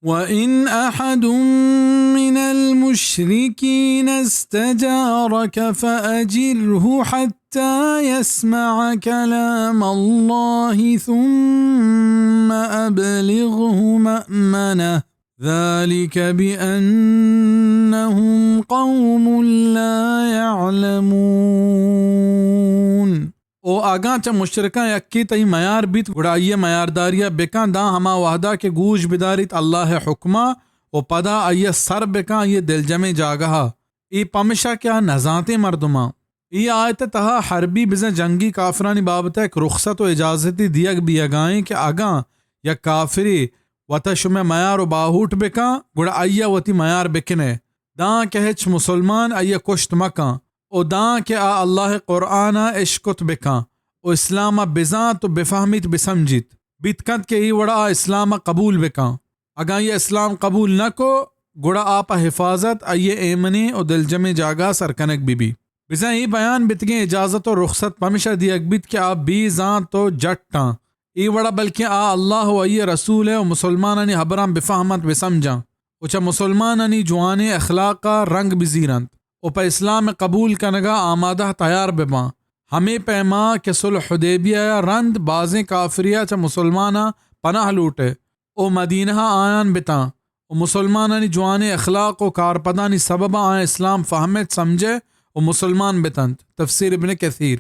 وإن أحد من المشركين استجارك فأجره حتى يسمع كلام الله ثم أبلغه مأمنه ذلك بأنهم قوم لا يعلمون۔ او اگاں چہ مشرکاں یکے تئی میار بیت، گڑا آئی ء میارداری ء بکن، داں ہما وہدا کہ گوش بداریت اللہ ء حکما، و پدا آئی ء سر بکن آئی ء دلجمیں جاگہا۔ اے پمشا کہ آ نزانتیں مردماں۔ اے آیت ء تہا حربی بزاں جنگی کافرانی بابت ء یک رخصت و اجازتے دیگ بیگائیں کہ اگاں یک کافرے وتا شمئے میار و باہوٹ بکن، گڑا آئی ء وتی میار بکنئے، داں کہ ہچ مسلمان آئی ء کشت مکن، و داں کہ آ اللہ ء قرآن ء اشکت بکن، و اسلام ء بزانت و بفہمیت بسمجیت، بیت کنت کہ اے وڑا آ اسلام ء قبول بکن۔ اگاں آئی ء اسلام قبول نہ کو، گڑا آ پہ حفاظت آئی ء ایمنیں و دلجمیں جاگہ ء سر کنگ بہ بی۔ بزاں اے بیان بیتگیں اجازت و رخصت پمشا دیگ بیت کہ آ بے زانت و جٹ آں۔ اے وڑا بلکیں آ اللہ و آئی ء رسول ء و مسلمانانی ہبراں بفہمنت بسمجاں و چہ مسلمانانی جوانیں اخلاق ء رنگ بزیرنت و پہ اسلام ء قبول کنگ ء آمادہ تیار بباں۔ ہمے پیما کہ صلح حدیبیہ ء رند بازیں کافرے ء چہ مسلماناں پناہ لوٹئے و مدینہ ء آیان بتاں و مسلمانانی جوانیں اخلاق و کارپدانی سبب ء آیاں اسلام فہمت سمجھئے و مسلمان بتنت۔ تفسیر ابن کثیر۔